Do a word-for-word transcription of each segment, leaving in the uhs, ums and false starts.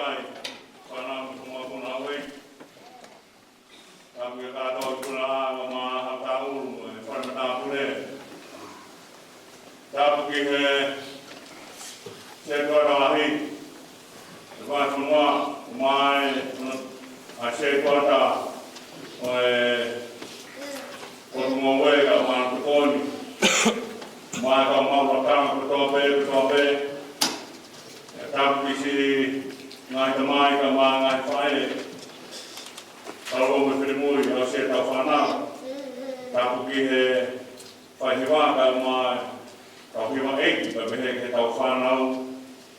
Fānau mo e Fonua Puna Hawaii. Tapu ki he kātoa pule ʻa e Maʻa Haʻataulu mo e fale matāpule. Tapu ki he Setuata Lahi, ʻa e Vahefonua, ʻo mai, ʻa e Setuata ʻo e Potungāue kae ʻumaʻā e tokoni. Mai kau maʻu lakanga kotoa pē, kotoa pē. ʻE tapu ki he siʻi ngaahi tamai kae ʻumaʻā e ngaahi faʻē. Kau lau mo e finemui, ʻa e siʻetau fānau. Tapu ki he faihiva kae ʻumaʻā ʻetau hiva ʻeiki, pea pehē ki heʻetau fānau,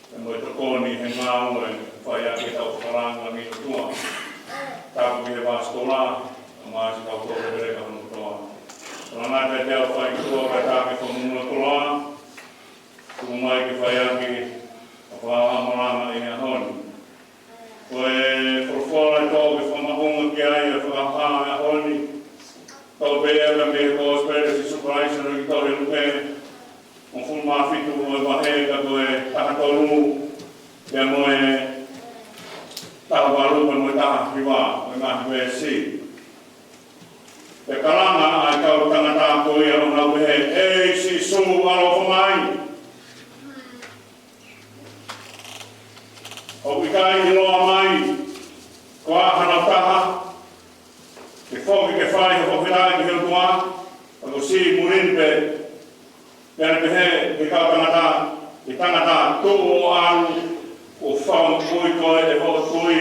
pea mo e tokoni he ngāue ʻoku fai ʻaki ʻetau fakalangilangi ʻOtua. Tapu ki he Vāsitola, kae ʻumaʻā siʻetau toketā kātoa. Kalanga te te au fai tua ka ta ke fakamonū koloa, tuku mai ke fai ʻaki ʻa e fakaʻamalanga ʻi he ʻaho ni. Ko e folofola ʻe tō ke fakamaʻunga ki ai ʻa e fakahā ʻo e ʻaho ni. Tau pehē mei he Kosipeli ʻa Sīsū Kalaisi naʻe tohi ʻe Luke, hongofulu mā fitu ʻo e vahe, ka ko e taha tolu, pea mo e taha valu, pea mo e taha hiva, ʻo e ngaahi veesi. Pea kalanga ʻa e kau tangata ko ia ʻo nau pehē, ʻEiki Sīsū, ʻaloʻofa mai. ʻOku ʻikai ʻiloa mai ko e hā hano taha ke foki ke fai ha fakafetaʻi ki he ʻOtua, ka ko e siʻi muli ni pē. Pea ne pehē ki he kau tangata, ʻE tangata, tuʻu ʻo ʻalu, kuo fakamoʻui koe ʻe hoʻo tui.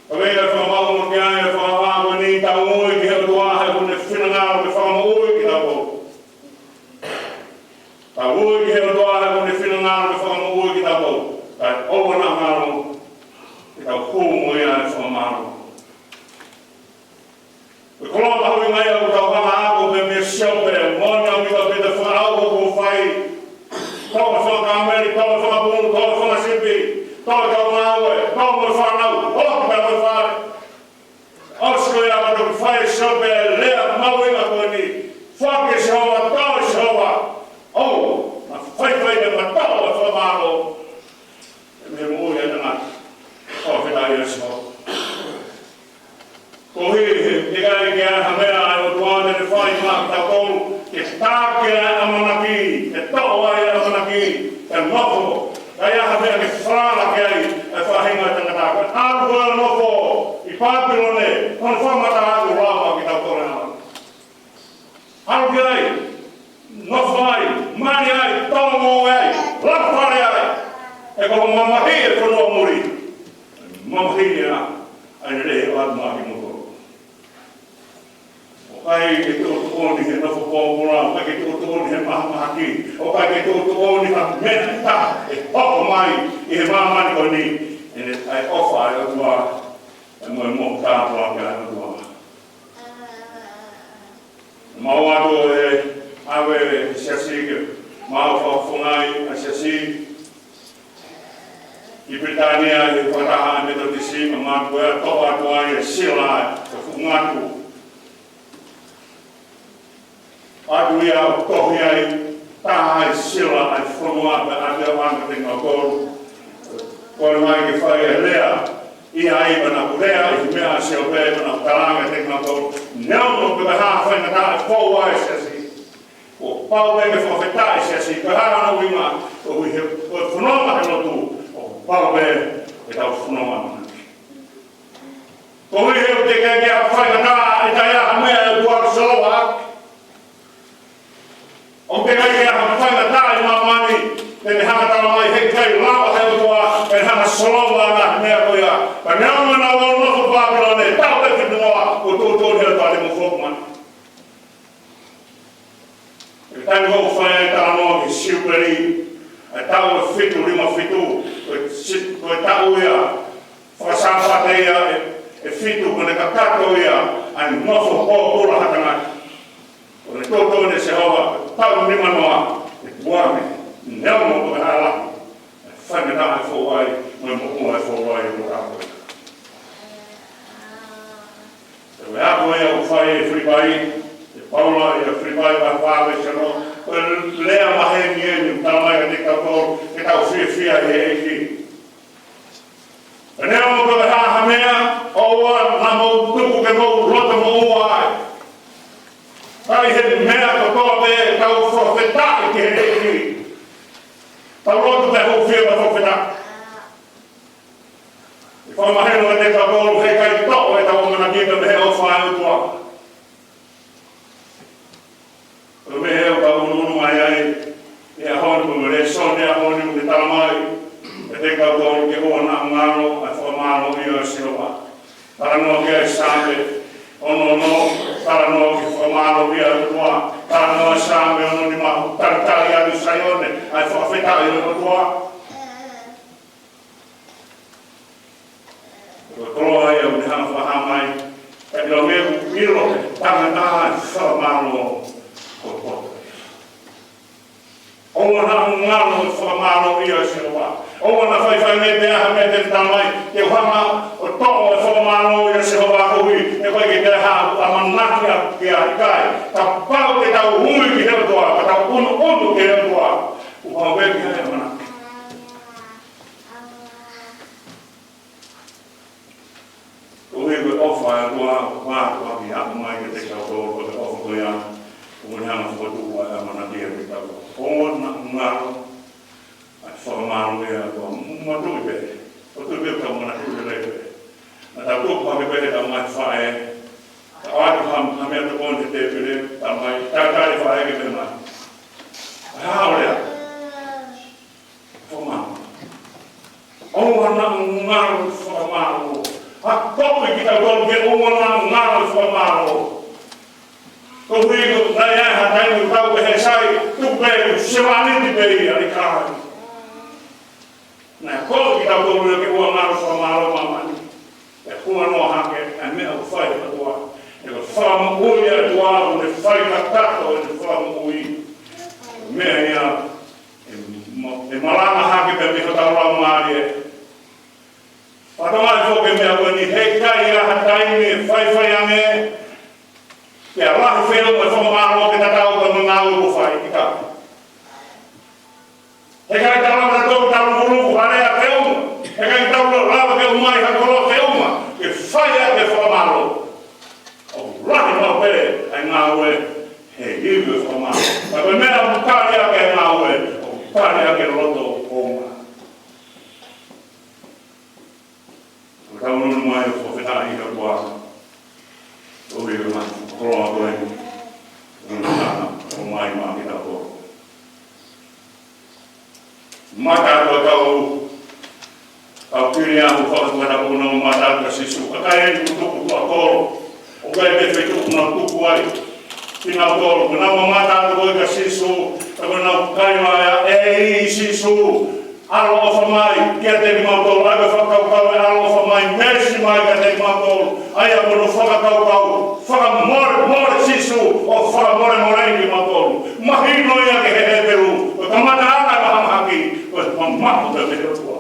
Ka ʻoku ʻikai ke fakamaʻunga ki ai ʻa e fakahā ko eni, tau ui ki he ʻOtua he ʻoku ne finangalo ke fakamoʻui kitautolu. Tau ui ki he ʻOtua he ʻoku ne finangalo ke fakamoʻui kitautolu. Kae ʻoua naʻa ngalo ke tau hū mo ia ʻi he fakamālō. Ko e koloa mahuʻinga ia ʻoku tau hanga ʻo ako mei, mei he siope, moʻoni ʻaupito ʻaupito e fakaʻau ʻoku fai. Tō e fanga kāmeli, tō e fanga pulu, tō e fanga sipi, tō e kau ngāue, tō mo e fānau, ʻoku pē mo e fale. ʻOsi ko ia ka toki fai e siope, lea mahuʻinga ko eni. Foaki ʻe Sihova, tō ʻe Sihova. ʻOua naʻa faifai e mataʻu ʻo e fakamālō. Mei he moʻui ʻa e tangata. Fakafetaʻi ʻa Sihova. Koeʻuhi he ʻikai ke ʻi ai ha meʻa ʻa e ʻOtua te ne fai maʻa kitautolu, ke taki ʻa e ʻamanaki, ke toʻo ʻa e ʻamanaki, ke nofo. ʻIkai ha meʻa ke falala ki ai ʻa e faʻahinga ʻo e tangata. Ko e ʻalu ko ē ʻo nofo ʻi Pāpilone, ko hono fakamatala ʻoku lava kitautolu ʻe he ʻaho ni. ʻAlu ki ai, nofo ai, mali ai, tolongo ai, lava fale ai. He ko e mamahi ʻo e fonua muli. Mamahi ia ʻa e lele ʻo e ʻatamai mo e tolo. ʻOku ʻikai ke tuʻutuʻuni he nofo pōpula, ʻoku ʻikai ke tuʻutuʻuni he mahamahaki, ʻoku ʻikai ke tuʻutuʻuni ha meʻa ʻe taha ʻe hoko mai ʻi he māmani ko eni, ʻi he ʻofa ʻa e ʻOtua, ʻa e moʻui mo e tāpuaki ʻa e ʻOtua. Mau ʻoatu e ʻave ʻa e siasi ke mau fakafofongaʻi ʻa e siasi ʻi Pilitānia ʻi he fakataha ʻa e Metotisi, ka mau ko e toʻo atu ai e sila ʻo e fuʻu ngatu. ʻOatu ia ʻo tohi ai, tā ai e sila ʻa e fonua pea ʻave ʻo ʻoange kiate kinautolu. Ko e mai ke fai e lea, ʻi ai pea naʻa ku lea ʻi he meʻa ʻa Siope pea naʻa ku talaange kiate kinautolu. Neongo pe ko e hā e faingataʻa ʻe fou ai e siasi, kuo pau pē ke fakafetaʻi e siasi, ko e hā hono ʻuhinga, koeʻuhi he ko e fononga he lotu, kuo pau pē ke tau fononga ʻamanaki. Koeʻuhi he ʻoku teʻeki ai ke ʻi ai ha faingataʻa, ʻe ʻikai ha meʻa ʻe ʻOtua ke solova ʻaki. ʻOku teʻeki ai ke ʻi ai ha faingataʻa ʻi māmani, te ne hanga ʻo talamai he ʻikai lava he ʻOtua ke hanga ʻo solova ʻa e meʻa ko ia. Ka neongo naʻa nau nofo ʻi Pāpilone, taʻu ʻe fitu noa, kuo tuʻutuʻuni ʻe he ʻOtua te mou foki mai. ʻI he taimi ʻoku fai ai e talanoa ki he Siupeli, ʻa e taʻu ʻe fitu lima fitu, ko e si-, ko e taʻu ia, fakasāpate ia ʻe, ʻe fitu, ko ʻene kakato ia ʻa e nofo pōpula ha tangata. Ko ʻene tuʻutuʻuni ʻe Sihova, taʻu nima noa, ʻe tuʻu ange, neongo pe ko e hā e lahi, ʻe faingataʻa ʻe fou ai, mo e moʻua ʻe fou ai, mo e ʻaho. Ko e ako ia ʻoku fai ʻe Filipai, ʻe Paula ʻia Filipai, vahe fā veesi ono, ko e lea maheni eni, talamai kiate kitautolu, ke fiefia he ʻEiki. Pea neongo pe ko e hā ha meʻa, ʻoua naʻa mou tuku ke mou loto moʻua ai. Ka ʻi he meʻa kotoa pē tau fakafetaʻi ki he ʻEiki. Tau lotu pea hūfia pea fakafetaʻi. ʻE fakamahino kiate kitautolu he ʻikai toʻo ʻetau ʻamanaki pē mei he ʻofa ʻa e ʻOtua. Ko e meʻa ʻoku tau ʻunuʻunu mai ai he ʻaho ni, ko e lēsoni he ʻaho ni, ʻoku tala mai kiate kitautolu ke ʻoua naʻa ngalo ʻa e fakamālōʻia ʻo Sihova. Talanoa ki ai Saame ono ono, talanoa ki he fakamālōʻia ʻo e ʻOtua. Talanoa Saame ono nima, talitali atu Saione ʻa e fakafetaʻi ʻo e ʻOtua. Ko e koloa ia ʻoku ne hanga ʻo fakahā mai, ka ʻilo ange ʻoku ʻilo ʻe he tangata ʻa e fakamālō kotoa. ʻOua naʻa ngalo ʻa e fakamālōʻia ʻo Sihova. ʻOua naʻa faifai ange pe ko e hā ha meʻa te ne talamai, ke u hanga ʻo toʻo ʻa e fakamālōʻia ʻo Sihova koeʻuhi he ʻoku ʻikai ke u ʻamanaki ʻaʻaku ia, ʻikai. Kapau te tau ui ki he ʻOtua, ka tau ʻunuʻunu ki he ʻOtua, ʻoku hangē pē ko e ʻamanaki. Koeʻuhi ko e ʻofa ʻa e ʻOtua, ʻoku ʻoatu ʻaki ʻaʻu mai kiate kitautolu, ko e ʻofa ko ia, ʻoku ne hanga ʻo fokotuʻu ʻa e ʻamanaki kiate kitautolu. ʻOua naʻa ngalo ʻa e fakamālō ʻa e ʻOtua. Mou tui pē, mou tui pē, tau ʻamanaki lelei pē. Naʻa tau tupu hake pē heʻetau ngaahi faʻē, ka ʻoatu ha, ha meʻatokoni he tēpile, talamai, talitali faʻē ke mei mai. ʻAi hao lea. Fakamālō. ʻOua naʻa ngalo fakamālō. Akoʻi kitautolu ke ʻoua naʻa ngalo fakamālō. Koeʻuhi ko e, naʻe ʻi ai ha taimi ʻoku tau pehē sai, tuku pē, sevāniti pē ia, ʻikai. Naʻe akoʻi kitautolu ia ke ʻoua ngalo fakamālō ʻi māmani. ʻE hua noa hake ʻa e meʻa ʻoku fai ʻe he ʻOtua. He ko e fakamoʻui ʻa e ʻOtua ʻoku ne fai kakato ʻene fakamoʻui. Meʻa ia ʻe ma-, ʻe malanga hake pē mei hotau laumālie. Pea ʻoku ʻi ai foki e meʻa ko eni, he ʻikai ʻi ai ha taimi ʻe faifai ange, pea lahi feʻunga e fakamālō ke tatau pea mo e ngāue kuo fai, ʻikai. He ʻikai tau lava ʻo tau lukuluku ha lea feʻunga. He ʻikai tau lava ke ʻomai ha koloa feʻunga ke fai ʻaki e fakamālō. ʻOku lahi maʻu pē ʻa e ngāue he ivi ʻo e fakamālō. Ka ko e meʻa ʻoku tali ʻaki e ngāue, ʻoku tali ʻaki e loto ʻoku ʻounga. Ko e tau ʻunuʻunu mai ʻo fakafetaʻi ki he ʻOtua. ʻOku ʻi ai e ngaahi koloa ko eni. ʻOku ne hanga ʻo ʻomai maʻa kitautolu. Mata ko e kau, kau Kiliahu fakatuʻutāmaki ʻoku nau mamata kia Sīsū. Kakai eni ʻoku tupu tuʻa kolo. ʻOku ʻi ai pē feituʻu ʻoku nau tupu ai kinautolu. ʻOku nau mamata atu ko ē kia Sīsū, pea ʻoku nau kaila ai, ʻEiki Sīsū, ʻaloʻofa mai kiate kimautolu, ʻai ke fakakaukau e ʻaloʻofa mai, meesi mai kiate kimautolu. ʻAi ʻa hono fakakaukau, fakamolemole Sīsū, ʻo fakamolemoleʻi kimautolu. Mahino ia ki he Hepelū, ko e kamataʻanga e mahamahaki, ko e mamaʻo pē mei he ʻOtua.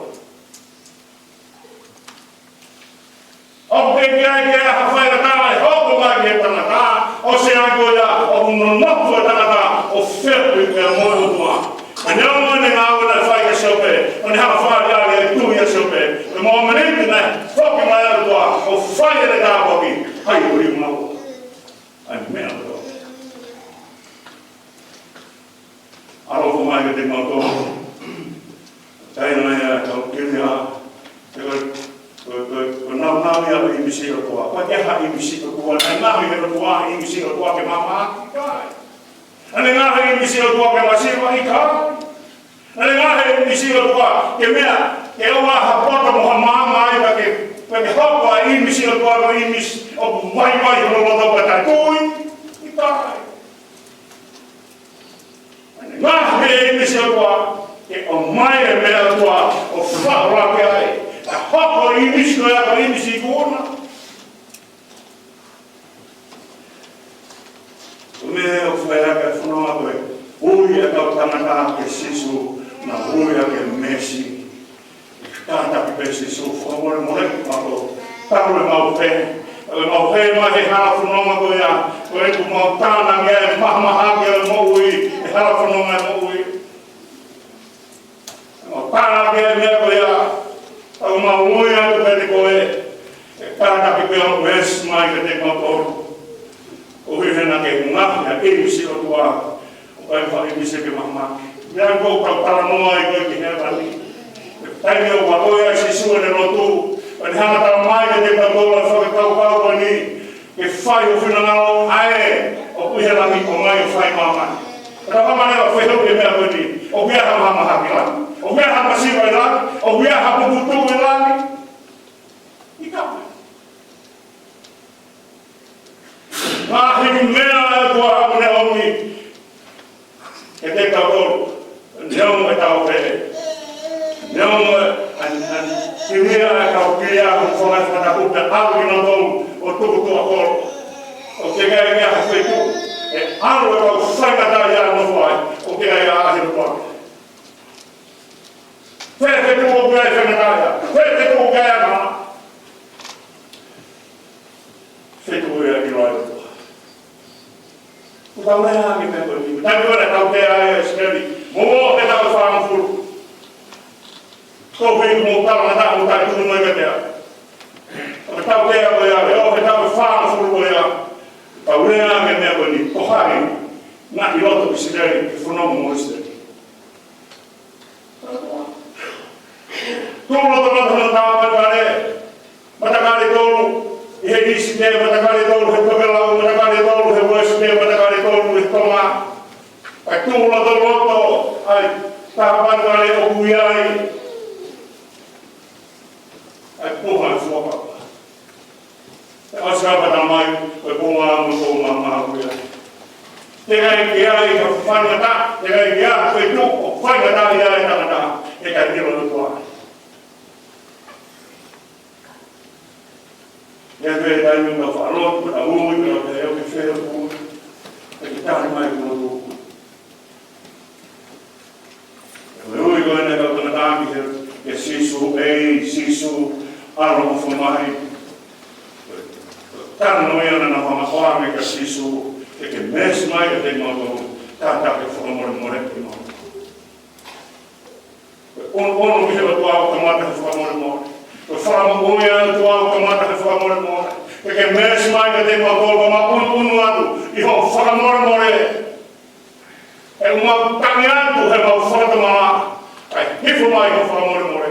ʻOku ʻikai ke ʻi ai ha faingataʻa ʻe hoko mai ki he tangata, ʻosi ʻa ia ko ia ʻoku nonofo e tangata ʻo feohi pea mo e ʻOtua. Pea neongo ʻene ngāue naʻe fai kia Siope, ʻo ne hanga ʻo fakaʻaliʻali e tui ʻa Siope. Pea mo e momeniti naʻe foki mai ai e ʻOtua ʻo fai ʻene tāpuaki, ʻai ʻo liu maua ʻa e meʻa kotoa. ʻAloʻofa mai kiate kimautolu. Taimi lahi ʻa e kau Kiliahu, ko e, ko e, ko e, ko e nāunau ia ʻo e ʻīmisi ʻo e ʻOtua. ʻOku ʻikai ke ʻi ai ha ʻīmisi ʻo e ʻOtua, naʻe ngaohi ʻe he ʻOtua e ʻīmisi ʻo e ʻOtua ke mahamahaki, ʻikai. Naʻe ngaohi e ʻīmisi ʻo e ʻOtua ke masiva, ʻikai. Naʻe ngaohi e ʻīmisi ʻo e ʻOtua ke meʻa, ke ʻoua ha poto mo ha maama ai, ka ke, ka ke hoko ʻa e ʻīmisi ʻo e ʻOtua ko e ʻīmisi ʻoku vaivai hono loto pea taʻetui, ʻikai. Naʻe ngaohi e ʻīmisi ʻo e ʻOtua ke ʻomai e meʻa ʻa e ʻOtua ʻo fakalahi ai. Ka hoko e ʻīmisi ko ia ko e ʻīmisi ikuʻuna. Ko e meʻa ʻoku fai ʻaki e fononga ko e ui ʻa e kau tangata kia Sīsū, naʻa nau ui ʻaki e meesi. Kātaki pē Sīsū, fakamolemoleʻi kimautolu. Talu ʻemau hē, talu ʻemau hē mai he hala fononga ko ia, ko ʻeku mau tānaki ʻa e mahamahaki ʻo e moʻui, he hala fononga ʻo e moʻui. ʻO tala ki he meʻa ko ia, ʻoku mau ui atu kiate koe, ʻe kātaki pē ʻo ʻosi mai kiate kimautolu. Koeʻuhi he naʻa ke ngaohi ʻa e ʻīmisi ʻo e ʻOtua, ʻo ʻikai ko ha ʻīmisi ke mahamaki. Meʻa ko ē ʻoku tau talanoa ai ko ē ki hēvani. Taimi ʻoku ʻalu ai ʻa Sīsū ʻene lotu, ʻo ne hanga ʻo tala mai kiate kimautolu ʻa e fakakaukau ko eni, ke fai ho finangalo ʻa ē ʻoku ʻi he langi ʻo mai ʻo fai ʻi māmani. Ka tau hanga leva ʻo fehuʻi e meʻa ko eni, ʻoku ʻi ai ha mahamahaki langi? ʻOku ʻi ai ha masiva ʻi langi? ʻOku ʻi ai ha pukutuku ʻi langi? ʻIkai. Ngaahi meʻa ʻa e ʻOtua ʻoku ne ʻomi kiate kitautolu. Neongo ʻetau pehē, neongo ʻa e, ʻa e, ʻa e kilia, ʻa e kau kilia, ʻoku fanga fakatapu pē ʻalu kinautolu ʻo tuku tuʻa kolo. ʻOku teʻeki ai ke ʻi ai ha feituʻu ʻe ʻalu e kau faingataʻaʻia ʻo nofo ai, ʻoku teʻeki ai ʻaʻahi e ʻOtua. Fē feituʻu ʻoku ʻi ai e faingataʻaʻia? Fē feituʻu ʻoku ʻi ai e angahala? Feituʻu ia ʻe ʻilo ai e ʻOtua. ʻOku tau lea ange pē ko eni. Taimi ko ē naʻe tautea ai ʻa ʻIsileli, mo ʻo he taʻu ʻe fāngofulu. Ko e ʻuhi ʻoku mou talangataʻa mo taʻetuʻu noa kiate au. Ko e tautea ko ia, ʻi he taʻu ʻe fāngofulu ko ia, tau lea ange e meʻa ko eni, ko hai naʻe ʻi loto ʻIsileli ke fononga mo ʻIsileli? Tuʻu loto loto hono tāpanekale, matakali ʻe tolu ʻi he ʻīsite, matakali ʻe tolu he tokelau, matakali ʻe tolu he uēsite, matakali ʻe tolu he tonga. Kae tuʻu loto loto ʻa e tāpanekale ʻoku ʻi ai ʻa e puha ʻo e fuakava. ʻE ʻosi ʻa e pata mai, ko e puha mo e puha mahamahaki ia. Teʻeki ai ke ʻi ai ha faingataʻa, teʻeki ai ke ʻi ai ha feituʻu ʻoku faingataʻaʻia ai e tangata, ʻikai ke ʻilo e ʻOtua. ʻI he taimi ʻoku tau faʻa lotu, tau ui, tau pehē ʻoku ke fē ʻoku, ʻe ke tali mai ʻeku lotu. Ko e ui ko ē ʻa e kau tangata ki he, kia Sīsū, ʻEiki Sīsū, ʻalu ʻo fai mai. Talanoa ia naʻa nau hanga ʻo ʻoange kia Sīsū, ke ke mēsi mai kiate kimautolu, kātaki ʻo fakamolemoleʻi kimautolu. ʻUnuʻunu ki he ʻOtua ʻoku kamata he fakamolemole. Ko e fakamoʻui ʻa e ʻOtua ʻoku kamata he fakamolemole. Ke ke mēsi mai kiate kimautolu, ka mau ʻunuʻunu atu ʻi hoʻo fakamolemole. ʻOku mau tangi atu he mau fakatomala, kae hifo mai hoʻo fakamolemole.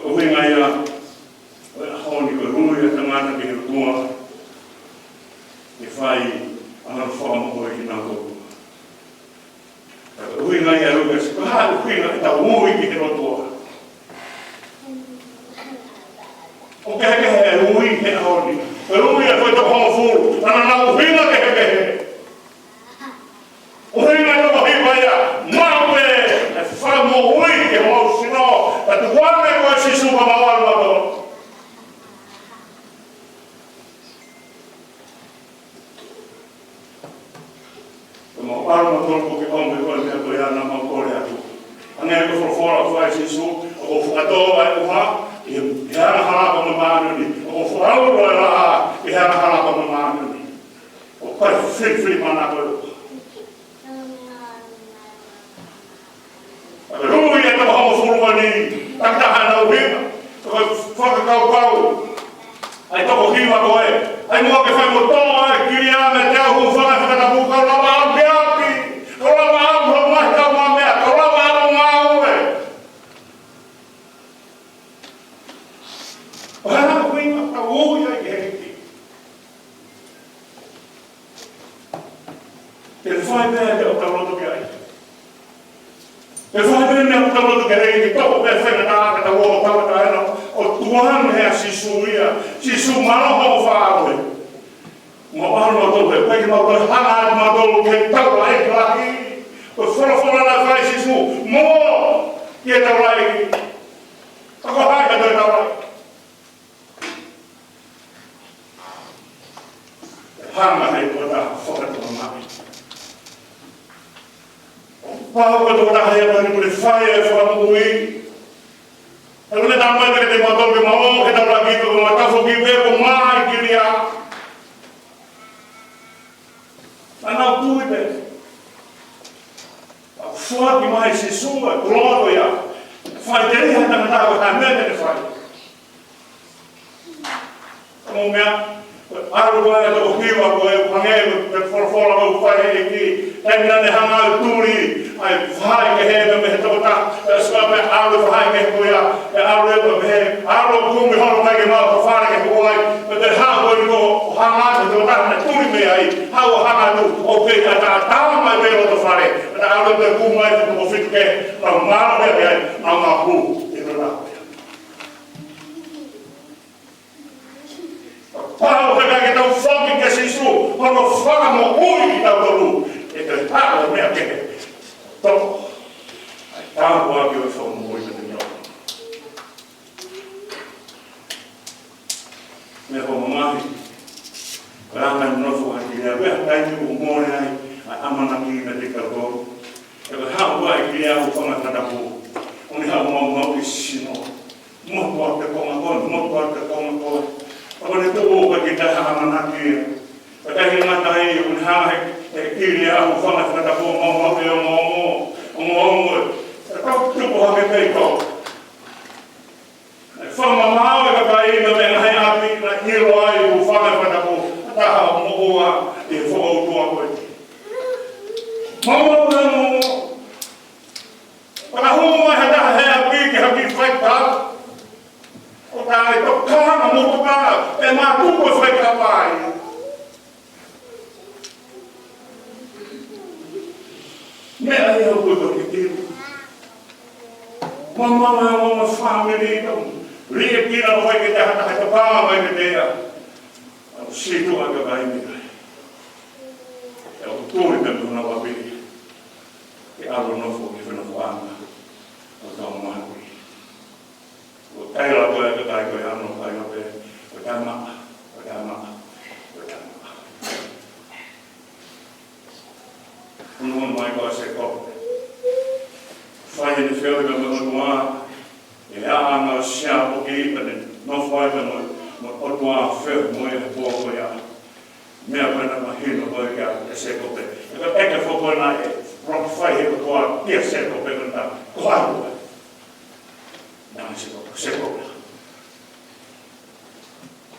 ʻUhinga ia ʻo e ʻaho ni, ko e ui ʻa e tangata ki he ʻOtua, ke fai ʻa hono fakamoʻui kinautolu. ʻUhinga ia, Lukasi, ko e hā e ʻuhinga ʻetau ui ki he ʻOtua? ʻOku kehekehe e ui he ʻaho ni. Ko e ui ʻa e toko hongofulu, naʻa nau ʻuhinga kehekehe. ʻUhinga toko hiva ia, maʻu pē e fakamoʻui ki homau sino, ka tuku ange ko e Sīsū ka mau ʻalu mautolu. Ka mau ʻalu mautolu ko e ʻomi ko e meʻa ko ia naʻa mau kole atu. Hangē ko e folofola ʻa Sīsū, ʻoku ou fakatō ʻa e ʻuha ʻi he angahala pea mo e māʻoniʻoni. ʻOku ou fakaulu ʻa e laʻā ʻi he angahala pea mo e māʻoniʻoni. ʻOku ʻikai filifilimānako e ʻuha. Ko e ui ʻa e toko hongofulu ko eni, takitaha ʻena ʻuhinga. Ko e fakakaukau ʻa e toko hiva ko ē, ʻai muʻa ke fai mo tō ʻa e kilia meiate au, hūfanga he fakatapu, kau lava ʻalu ki ʻapi, kau lava ʻalu ʻo maʻu ha kau maʻu meʻa, kau lava ʻalu ʻo ngāue. Ko e hā e ʻuhinga ʻoku tau ui ai ki he ʻEiki? Ke fai e meʻa ʻoku tau loto ki ai. Ke fai e meʻa ʻoku tau loto ki ai, ke tau pē fai ka ta, ka tau ō, tau ka ta ena, ʻo tuʻu ange ʻa Sīsū ia, Sīsū mālō hoʻo faʻa ʻalu. Mau ʻalu mautolu he, pea ke mau toe hanga atu mautolu ki he taulaʻeiki lahi. Ko e folofola naʻe fai ʻe Sīsū, mou ō ki he taulaʻeiki. Ka ko hai ka toe taulaʻeiki? Hanga ʻe he ʻOtua ʻo fakatomala mai. Pau ko e tokotaha ia ko eni kuo ne fai e fakamoʻui. He kuo ne talamai kiate kimautolu ke mau ō ki he taulaʻeiki, ko mau tafoki pē ko mai kilia. Naʻa nau tui pē. Foaki mai ʻe Sīsū ʻa e koloa ko ia. Fai tēlī ha tangata ko e hā e meʻa te ne fai. Ko e meʻa, ʻalu ko ē toko hiva ko ē, hangē ko e folofola ʻoku fai ʻe he ʻEiki, taimi naʻa ne hanga ʻo tuli ʻa e faʻahikehe mei he tokotaha, ʻe sika me ʻalu faʻahikehe ko ia, ʻe ʻalu ē ko ē, ʻalu ʻo kumi holo mai ke maʻu ha fale ke hū ai, pea toe haʻu ko eni ʻo hanga atu he tokotaha naʻe tuli mei ai, haʻu ʻo hanga atu, ʻoku kei ʻataʻatā mai pē loto fale, pea ʻalu ē toe kumi mai, ko e fitike, nau mālō pē ai, nau hū, ʻi he tokotaha. Kapau he ʻikai ke tau foki kia Sīsū, hono fakamoʻui kitautolu, ʻe toe haʻu ha meʻa kehe. Tō, ʻa e tāpuaki ʻo e fakamoʻui mei he ʻOtua. Meʻa ko e mamahi, ko e anga e nofo ʻa e kili ʻaho, ko e taimi ʻoku mole ai ʻa e ʻamanaki meiate kitautolu. ʻE ko e haʻu ʻa e kili ʻaho ʻo hūfanga he fakatapu, ʻo ne haʻu ʻo maumauʻi e sino. Motuʻa pē konga ko ē, motuʻa pē konga ko ē. ʻOku ne tuʻu ʻo ʻikai ke toe ʻamanaki ia. Ka ʻikai ke ngata ai, ʻoku ne hanga ʻe he kili ʻaho ʻo hūfanga he fakatapu ʻo maumauʻi e ongoongo, ongoongo. ʻE kau tupu hake pē ʻi tō. ʻE fakamamaʻo e kakai mei he ngaahi ʻapi naʻe ʻilo ai ʻoku hūfanga he fakatapu ha taha ʻoku moʻua ʻi he fakaʻotua ko ē. Maumauʻi e ongoongo. Pea hū mai ha taha he ʻapi ke haki faikapa. ʻO taʻe tokanga mo tokanga, ʻe mātuku e faikapa ia. Meʻa ia ʻoku ʻikai ke tau. Maumauʻi e ongoongo fāmili, tau liʻekina ʻo ʻikai ke toe ha taha tokanga mai kiate ia. ʻOku sītuʻa e kakai mei ai. ʻOku tuli pē mei honau ʻapi ke ʻalu ʻo nofo ki he fenofoʻanga ʻo tau maʻu. ʻOku taila ko ē e kakai ko ē, hano kai ʻo pehē, ko e tama, ko e tama, ko e tama. Unuunu mai ko ē ʻa Sēkope. Fai ʻene feohi mo e ʻOtua, ʻi he ʻaʻanga ʻo Siapoki, pea ne nofo ai pē mo e, mo e ʻOtua ʻo feohi mo ia he pō ko ia. Meʻa ko ē naʻe mahino ko ē kia, kia Sēkope. ʻE ka ʻeke foki ko ē naʻe roki fai ʻe he ʻOtua kia Sēkope ko ē naʻe, ko hai koe? Naʻe Sēkope, Sēkope.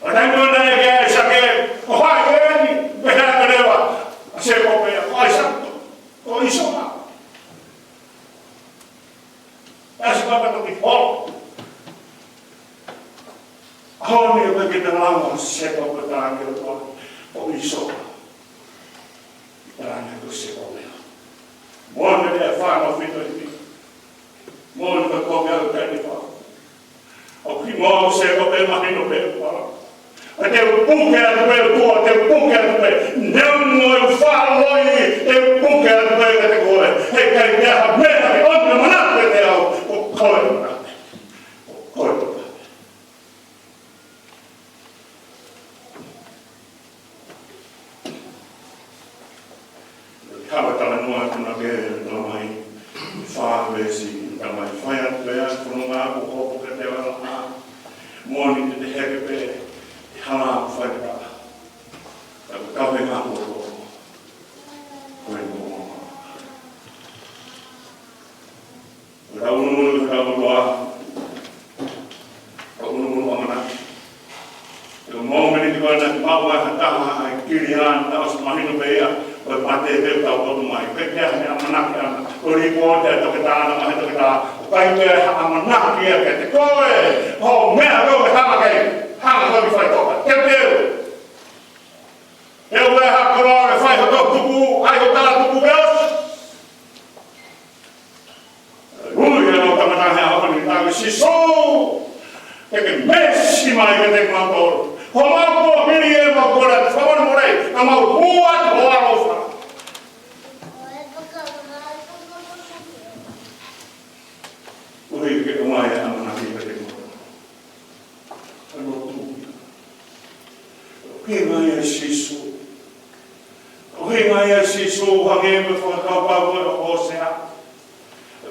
ʻA e taimi ko ē naʻe ʻeke ʻe ʻAisake, ko hai eni? Pehē ange leva ʻa Sēkope, ko ʻAisake, ko ʻĪsope. ʻAisake pea toki holo. ʻAho ni ʻoku ʻikai ke tala ange ʻe Sēkope, tala ange ʻe he ʻOtua ko ʻĪsope. Tala ange ko Sēkope. Moʻoni e fānau fito himi. Moʻoni ko e kovi ʻa e taimi ni. ʻOku hingoa ʻo Sēkope mahino pē ʻe he ʻOtua. ʻE te u puke atu pē ʻOtua, te u puke atu pē. Neongo e fāloi, te u puke atu pē kiate koe. He ʻikai ke ʻi ai ha meʻa ke ʻomi ʻa e manatu kiate au, ko koe ʻoku manatu. Ko koe ʻoku manatu. Haʻu e talanoa atu naʻe tala mai, fā veesi, tala mai fai atu pē ʻa e fononga ʻoku hopo kiate au ʻa e hala. Moʻoni te te heke pē ʻi he hala ʻoku fai ʻe he taha. Ka ko e kaveinga ʻoku hopo. Ko e moʻoni. Ko e tau unuunu, ko e tau ʻOtua. Ko e unuunu ʻamanaki. Ko e mōmeniti ko ē naʻe maʻu ai ha taha ʻa e kili ʻaho ni, naʻe ʻosi mahino pē ia, ko e mate pē ʻoku tau poto mai. Pea ʻikai ha meʻa ʻamanaki ʻana. Ko e lipooti ʻa e toketā, naʻe ʻomai ʻe he toketā, ʻoku ʻikai ke ʻi ai ha ʻamanaki ia kiate koe. Ko e meʻa ko ē ʻoku ke hanga ki ai, hanga koe ki faʻitoka. Teuteu. He ʻoku ʻi ai ha koloa ke fai hoʻo tuku, ʻai hoʻo tala tuku ke ʻosi. Ui ʻa e lau tangata he ʻaho ni, tala ange, Sīsū, ke ke meesi mai kiate kimautolu. Ko homau kuo hili ʻemau kole, fakamolemole, ka mau hū atu ho ʻaloʻofa. Koeʻuhi ke ʻomai ʻa e ʻamanaki kiate kimautolu. ʻA e lotu. ʻUhinga ia ʻa Sīsū. ʻUhinga ia ʻa Sīsū, hangē ko e fakakaukau ko ē ʻo Hōsea.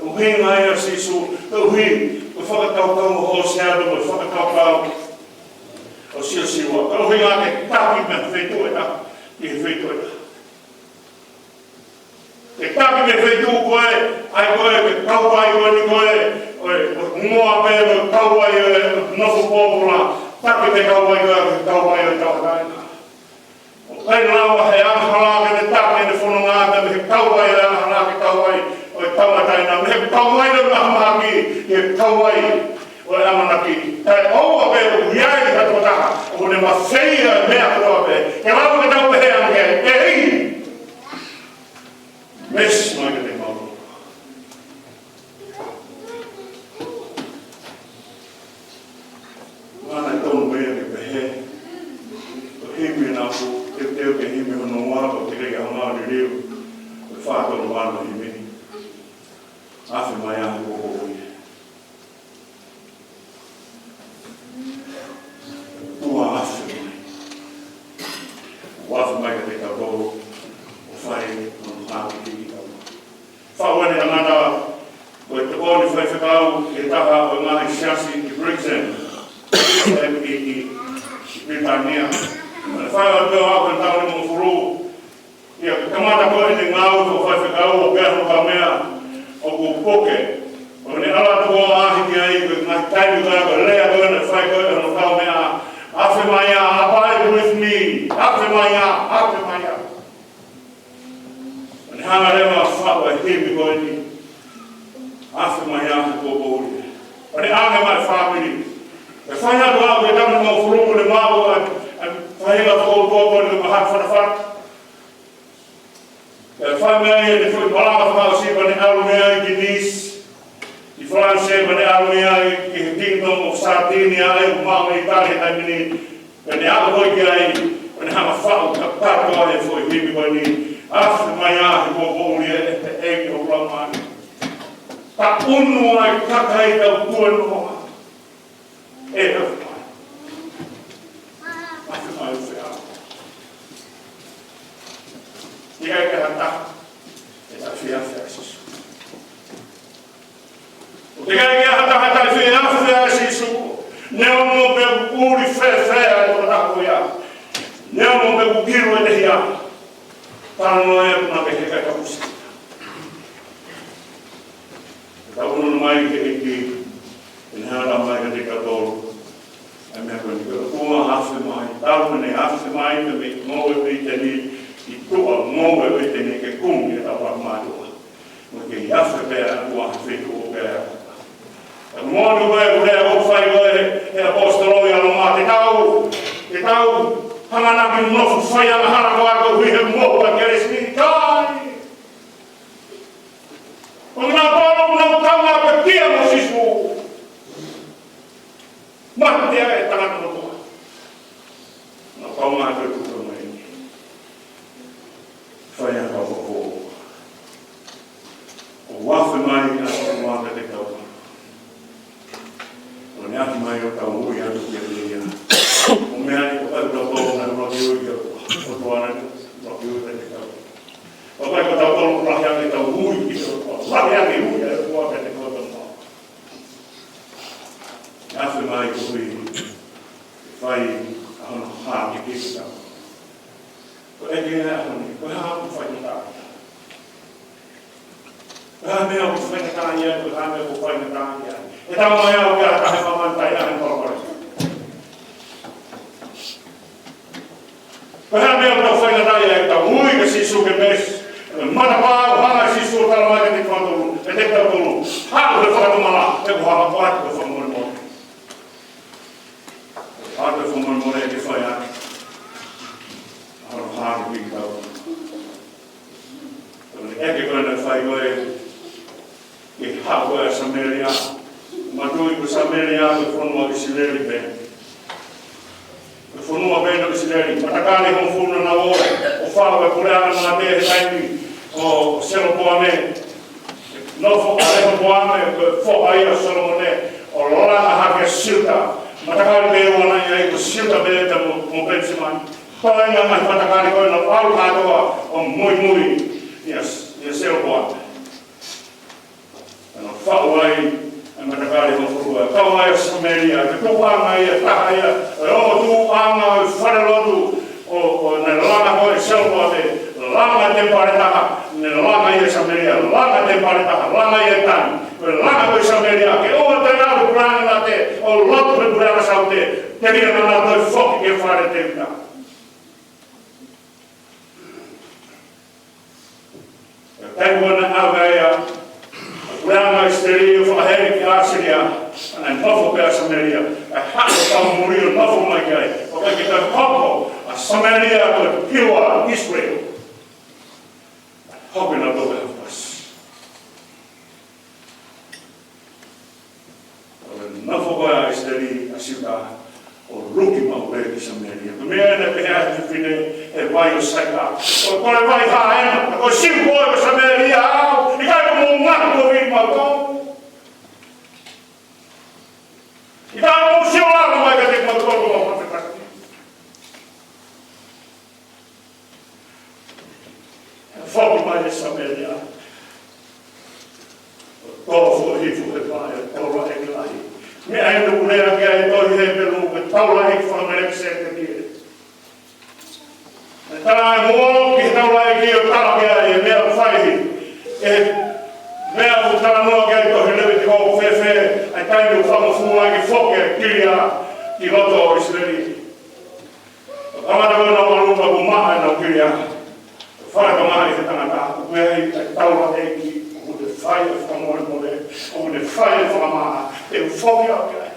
ʻUhinga ia ʻa Sīsū, koeʻuhi ko e fakakaukau ʻo Hōsea, ko e fakakaukau ʻo Siosiua. Ko e ʻuhinga ke taki mei he feituʻu ʻe taha ki he feituʻu ʻe taha. Ke taki mei he feituʻu ko ē, ʻa ia ko e, ke kaupai ko eni ko ē, ʻo e, ʻo e ngoa pē mo e kaupai ʻo e nofo pōpula, taki mei he kaupai ko ē, ke kaupai ʻo e tauʻatāina. ʻOku ʻikai lava ʻe he angahala ke ne taki ʻene fononga, mei he kaupai ʻo e angahala ki he kaupai ʻo e tauʻatāina, mei he kaupai ʻo e mahamahaki ki he kaupai ʻo e ʻamanaki. Kae ʻoua pē ʻoku ʻi ai ha tokotaha ʻoku ne mafeia e meʻa kotoa pē. Ke lava ke tau pehē ange, ʻEiki, meesi mai kiate kimautolu. Mana tonu ia ke pehē. Ko e himi naʻa ku teuteu ke himi hono ua, ko e teʻeki ai ke u hanga ʻo liliu. Ko e fā tolu valu himi. Afe mai ā he poupou ia. Tuʻa afe mai. Ua afe mai kiate kitautolu. ʻO fai hono hākiki kitautolu. Faʻu ʻene tangata, ko e tokoni faifekau ki he taha ʻo e ngaahi siasi ʻi Brixham, M E E, ʻi Pilitānia. Naʻe fai atu ʻa e taʻu nimangofulu. ʻIa, kamata ko ʻene ngāue ko e faifekau ʻo pea hono kau meʻa ʻoku puke. ʻO ne ala atu ʻo ʻaʻahi ki ai, ko e ngaahi taimi ko ē, ko e lea ko ē naʻe fai ko ē hono kau meʻa. Afe mai ā, abide with me. Afe mai ā, afe mai ā. ʻO ne hanga leva ʻo faʻu e himi ko eni. Afe mai ā he poupou ia. ʻO ne ʻange mai e fāmili. ʻE fai atu ʻa e taʻu nimangofulu kuo ne maʻu ʻa e, ʻa e faʻahinga poupou ko eni ko e maha fatafata. ʻE fai mai ʻene foʻi malanga fakaʻosi pea ne ʻalu mei ai ki Nice, ʻi Falanisē, pea ne ʻalu mei ai ki he Kingdom of Sardinia, ʻe maʻu ʻi he taimi ni, pea ne aʻu ko ē ki ai, pea ne hanga ʻo faʻu kakato ʻa e foʻi himi ko eni, Afe mai ā he poupou ia, ʻe, ʻe, ʻEiki ʻoku lau mai. Ka ʻunu ʻa e kakai ʻoku tuēnoa. ʻE, afe mai. Afe mai ʻo fea. ʻIkai ke ha taha ʻe taʻefiefia ʻa Sīsū. ʻOku ʻikai ke ha taha taʻefiefia ʻa Sīsū. Neongo pe ʻoku ʻuli fēfē ʻa e tokotaha ko ia. Neongo pe ʻoku kilu ʻene hia. Talanoa ia ʻoku na ke heka kapusi. Tau ʻunu mai ki he ʻEiki, ʻene hanga mai kiate kitautolu. ʻA e meʻa ko eni, ko e ʻOtua afe mai, talu ʻene afe mai, mei he ngoue ʻo ʻĪteni, ki tuʻa ngoue ʻo ʻĪteni, ke kumi ʻetau fakamātuʻa. Mo e kei afe pē ʻa e ʻOtua he feituʻu pē ʻa e ʻOtua. Ka moʻoni ko e lea ʻoku fai ko ē ʻe he ʻaposetolo ʻia Loma, te tau, te tau hanganaki nofo fai angahala koeʻuhi he mohu ʻa e kelesi, ʻikai. Ko kinautolu ʻoku nau kaungā pekia mo Sīsū. Mate ʻa e tangata motuʻa. Nau kaungā pekia mo e. Fai ʻa e kau fofo. ʻOku afe mai ʻa e ʻOtua kiate kitautolu. ʻO ne ʻomi mai ʻo tau ui atu kiate ia. ʻO meʻa ni ko e ʻOtua ʻoku nau ʻuluaki ui ki he ʻOtua. ʻOtua naʻe ʻuluaki ui kiate kitautolu. ʻOku ʻikai ko tautolu ʻoku lahi ange ʻetau ui ki he ʻOtua. Lahi ange ui ʻa e ʻOtua kiate kitautolu. Afe mai koeʻuhi ke fai ʻa hono hākiki kitautolu. Ko e ʻEiki ʻa hono, ko e hā ʻoku faingataʻa. Ko e hā e meʻa ʻoku faingataʻa ai, ko e hā e meʻa ʻoku faingataʻa ai. ʻE tau mai au kia tahe mamani tai ʻa e palopalema. Ko e hā e meʻa ʻoku tau faingataʻa ai, tau ui kia Sīsū ke meesi. Matapā ʻoku hanga ʻe Sīsū ʻo tala mai kiate kitautolu, kiate kitautolu. Haʻu he fakatomala, ʻe ko e hā ko atu ko e fakamolemole. Haʻu he fakamolemole ke fai ʻa hono hākiki kitautolu. Ko e ʻeke ko ē naʻe fai ko ē, ke haʻu ko ē ʻa Samēlia, manatuʻi ko Samēlia ko e fonua ʻIsileli pē. Ko e fonua pē ʻo ʻIsileli, matakali hongofulu naʻa nau ō, ʻo faʻu e puleʻanga mate he taimi ʻo Selopoame. Nofo ʻa Lehopoame, ko e foha ia ʻo Solomone, ʻo langa hake ʻa Siuta. Matakali pē ʻe ua naʻe ʻi ai ko Siuta pē mo, mo Penisimani. Ko e ngaahi matakali ko ē naʻa nau ʻalu kātoa ʻo muimui ʻia, ʻia Selopoame. Naʻa nau faʻu ai ʻa e matakali hongofulu, kau ai ʻa Samēlia, ko e tuʻuʻanga ia ʻe taha ia ʻo e ongo tuʻuʻanga ʻo e falelotu ʻo, ʻo naʻe langa ko ē ʻe Selopoame, langa e temipale taha, Ne langa ia ʻe Samēlia, langa e temipale taha, langa ia ʻe Tani, ko e langa ko ē ʻe Samēlia, ke ʻoua te nau puleʻanga naʻe ʻo lotu he puleʻanga saute, telia naʻa nau toe foki ki he fale ʻo Tēvita. Ko e taimi ko ē naʻe ʻave ai ʻa e puleʻanga ʻo ʻIsileli ʻo fakahē kia ʻAsīlia, naʻe nofo pē ʻa Samēlia, ʻa e haʻu ʻo tau muli ʻo nofo mai ki ai, ʻo ʻikai ke toe hoko ʻa Samēlia ko e pure Israel. Hoko ʻi he tō e hapasi. ʻO nofo ko ē ʻa ʻIsileli, ʻa Siuta, ʻo luki maʻu leva ki Samēlia. Ko e meʻa naʻe pehē ai e fefine, ʻe vai ʻo Saika. ʻOku kole vai haʻena, ko e siu ko ē ʻo Samēlia au, ʻikai ko hoʻomou ngaahi kovi mautolu. ʻIkai ko hoʻomou sio lava mai kiate kimautolu ko e kau fakafaifekau. Foki mai ʻa Samēlia. Tō foʻi hifo he vaʻe, taulaʻeiki lahi. Meʻa ʻeni ʻoku lea ki ai e tohi Hepelū, ko e taulaʻeiki faka-Melekisēteki. Naʻe tala ʻe Mōsese ki he taulaʻeiki ʻo tala ki ai e meʻa ʻoku fai. ʻE, meʻa ʻoku talanoa ki ai e tohi Levitiko, fēfē ʻa e taimi ʻoku fakangofua ai ke foki ʻa Kilia ki loto ʻo ʻIsileli. Kamata ko ē ʻenau ʻalu, kuo maʻa ʻenau kilia. Fakatomala ʻe he tangata, ʻoku ʻi ai e taulaʻeiki ʻoku ne fai e fakamolemole, ʻoku ne fai e fakamaʻa, ʻe foki au ki ai.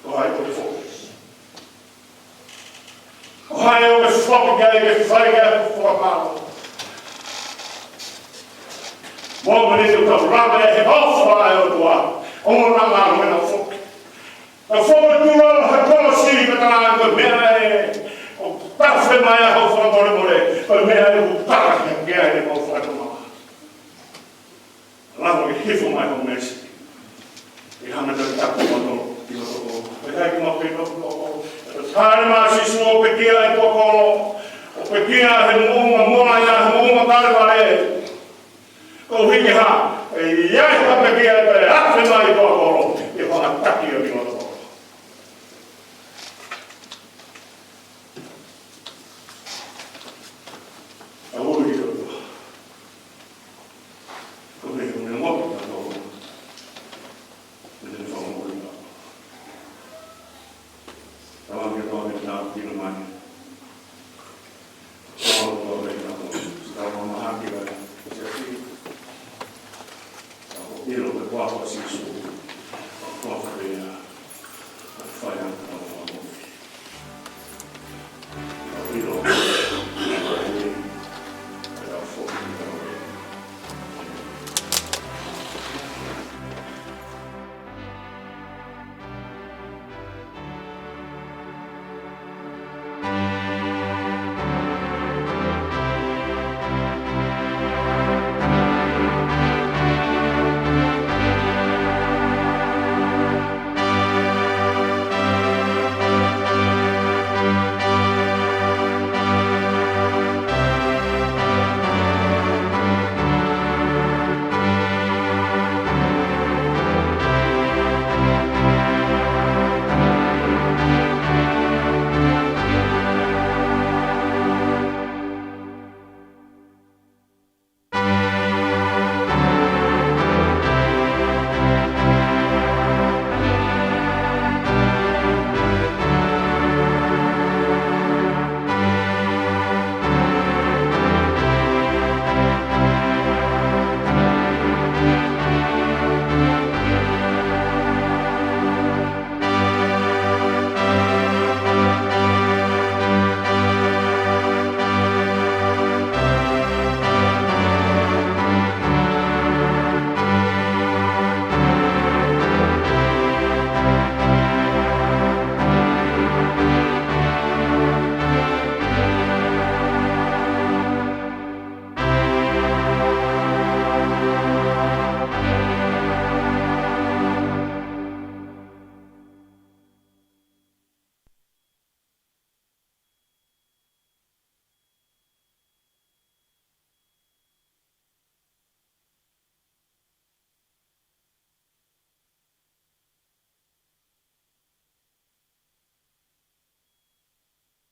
Ko hai ʻoku ke foki? Ko hai ʻoku ke foki ki ai ke fai ki ai e fakamālō? Mōmeniti ʻoku tau lave ai he ʻofa ʻa e ʻOtua, ʻoku ne ngalo mena foki. Ka foki tuʻu he kolosi ka tala ko e meʻa ē ʻoku tafe mai ai hoʻo fakamolemole, ko e meʻa ē ʻoku tafe ki ai hoʻo fakatomala. Lava ke hifo mai hoʻo meesi. ʻI he hanga ʻo tapu mautolu ʻi loto ʻo. Pea ʻikai ke mau pehē ʻo, ʻo, ʻo, ʻo, tala mai ʻa Sīsū ʻoku pekia ʻa e tuʻa kolo, ʻoku pekia he